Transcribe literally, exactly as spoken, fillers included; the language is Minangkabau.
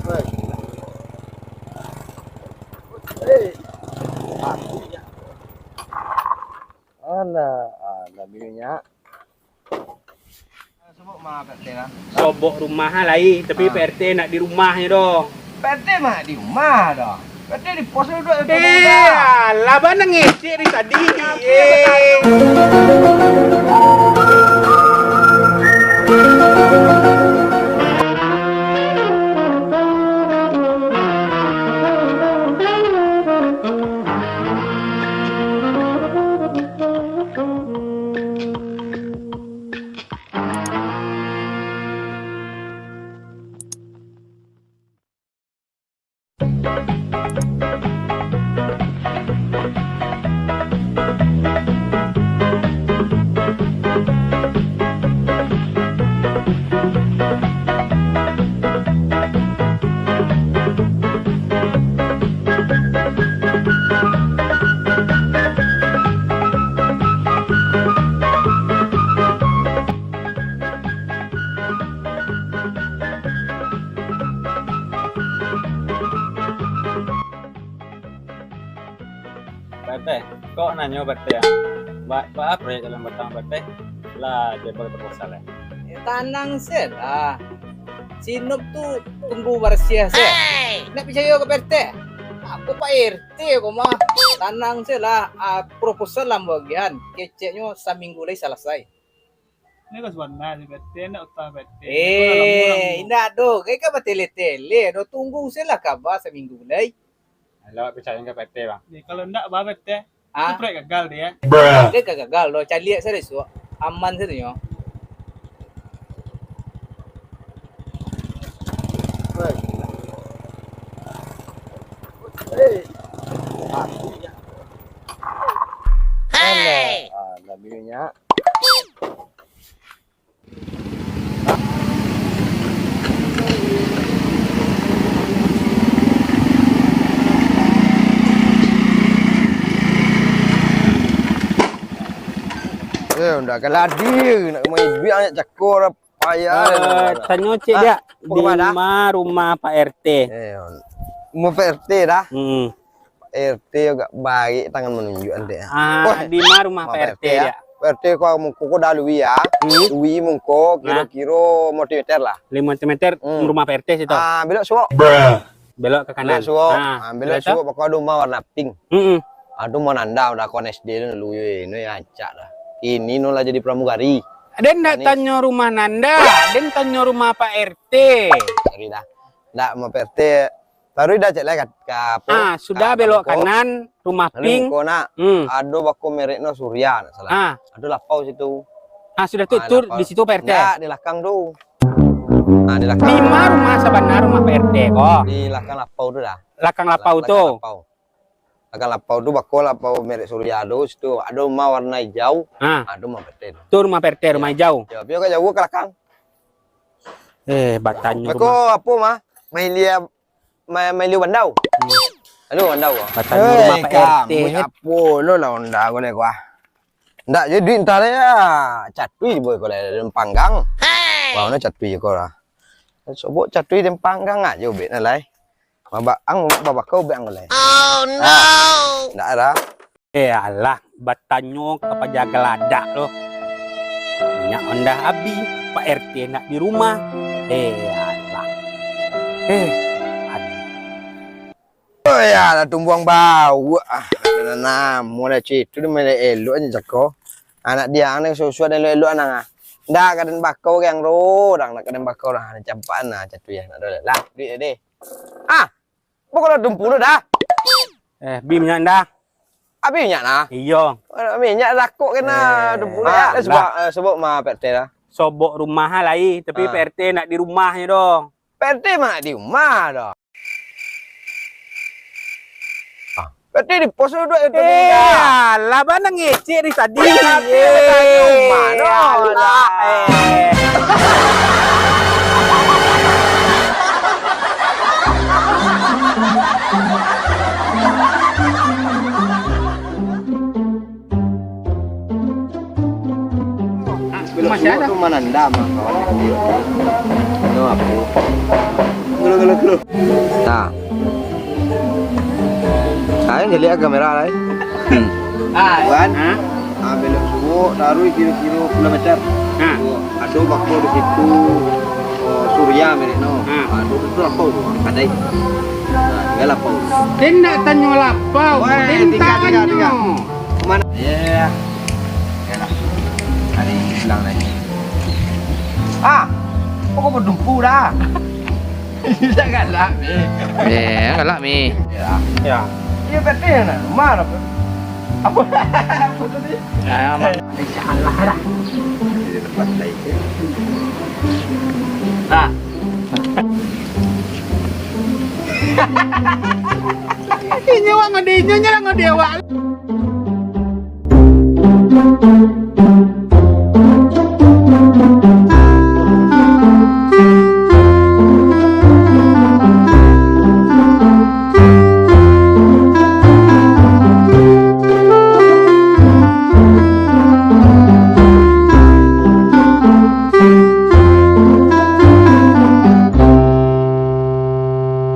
Hei. Alah, alah, minyak. Sobok rumah lai, tapi Ah. P R T ndak di rumah nyo doh. P R T mah di rumah doh. P R T di pos duduk. Eh, alah, bana ngecek dari tadi. Eh. Pak R T, kok nanyo Pak R T, ah? Ba-, baa proyek Jalan Batang, Pak R T? Lah, dia boleh proposal, eh? Eh, tanang se lah. Si Nop tu tunggu barasiah se. Hei! Ndak picayo ka Pak R T? Aku Pak R T ko mah. Tanang se lah, ah, proposal lah bagian. Keceknyo saminggu lai salasai. Ini kok sabana si P T, ndak utah P T. Eh, indak doh. Gai ka batele-tele doh. Tunggu se lah kaba saminggu lai. Lawak picayo ka P T, Bang. Ni, kalau ndak, bah, P T, Ah? tu proyek gagal dia. Gai ka gagal doh. Caliak sajo isuak. Aman sajo nyo. Hei. Alah, alah, minyak. Eh, ndak ka ladi, nak main duit anak cakor, payah. Eh, tanyo cek Ah, diak, di ma rumah Pak R T? Eh, rumah Pak R T dah. Hmm. Pak R T agak baik tangan manunjuk nanti, ya. Ah, Wah, di ma rumah Pak R T, ya? Pak R T ko muko ko dah lui, ya. Hmm. Lui muko Nah. kiro-kiro limo meter lah. Limo meter Hmm. rumah Pak R T situ. Ah, belok suok. Belok ke kanan. Belok suok. Ah, Ah, belok sudah tu? suok, pokok ado rumah warna pink. Mm-mm. Ado rumah Nanda, udah kawan S D tu dulu, yo, ini rancak dah. Kini no lah jadi pramugari. Den ndak Manis. tanyo rumah Nanda, den tanyo rumah Pak R T. Sorry dah. Ndak, rumah Pak R T. Taruih dah cek lah ka, ka apo? Ah, sudah Ka belok muko. kanan, rumah Lalu pink. muko nak, Hmm. ado bako merek no Surya, ndak salah. Ah. Ado lapau situ. Ah, sudah tu, Ah, tu lapau. di situ Pak R T? Ndak, di lakang tu. Ah, di lakang. Di ma rumah sabana rumah Pak R T ko? Di lakang lapau tu dah. Lakang lapau La-, tu? lakang lapau. Lakang lapau tu bako lapau merek Surya tu, situ ado rumah warna hijau. Ah. Ah, tu rumah Pak R T tu. Tu rumah Pak R T, rumah Ya. hijau? Ya, tapi agak jauh ka lakang. Eh, batanyo Bako rumah. apo mah? Mailia Ma-, main liu bandau. Hmm. Anu bandau. Batanyo Hei, rumah Pak kamu R T, ni eh. apo lo lah onda ko le, kuah. Ndak jadi duit entah le, ya. Catui boy ko le, dalam panggang. Hei! Wah, mana catui ko lah. Sobok catui dalam panggang aja ubek na lai. Mabak ang, babakau ubek ang ko le. Oh, no! Ah, ndak ada. Eh, alah, batanyo ka paja galadak lo. Minyak ondah abih, Pak R T ndak di rumah. Eh, alah. Eh, aduh. Oh, ya, lah tumbuang bau. Ah, namo dah citu, dia main elok aja cako. Anak dia, anak susu ada elok-elok, anak ah. Ndak kaden bakau yang ro, orang ndak kaden bakau orang. Ada campak, nah, catu ya, nak dole. Lah, duit dia deh. Ah, Pokok lah dumpu tu dah. Eh, bi minyak dah. Habis minyak nah. Iyo. Minyak rakok kena Eh, dumpu dah. Dah sebab, alah. eh, sebab mah P R T dah. Sobok rumah lah lai, tapi Ah. P R T ndak di rumah nyo doh. P R T mah di rumah doh. Ah. P R T di pos duduk itu Eh, dah. alah, bana ngecek dari tadi. Tapi Eh, dah di rumah doh. alah, eh. Belok Masih suok ada? tu mananda mah kawan. Anu apo? Gelo, gelo, gelo. Ah. Kain jadi kamera lah. Hmm. Ah, Wan. Ah. Ah, belok suok, taruih kiro-kiro puluah meter. Ah. Suok. Ado bako di situ, oh, Surya merek no. Ah. Ah, ado tu lapau tu, kadai. Nah, tinggal lapau. Den ndak tanyo lapau, weh, den tinggal, tinggal, tanyo. Tinggal. Kemana? Ya, ya, ya. Yalah. Tadi bilang lagi. Ah, kok kau berdumpu dah? Bisa galak, Mi. Eh, galak, Mi. Ya. Ya. Iya, betul, nah. Marah, apa? Apa? Apa tadi? Ya, aman. Insya Allah dah. Di tempat lain. Ah. Inyo wak ngode, inyo nyo lah ngode awak.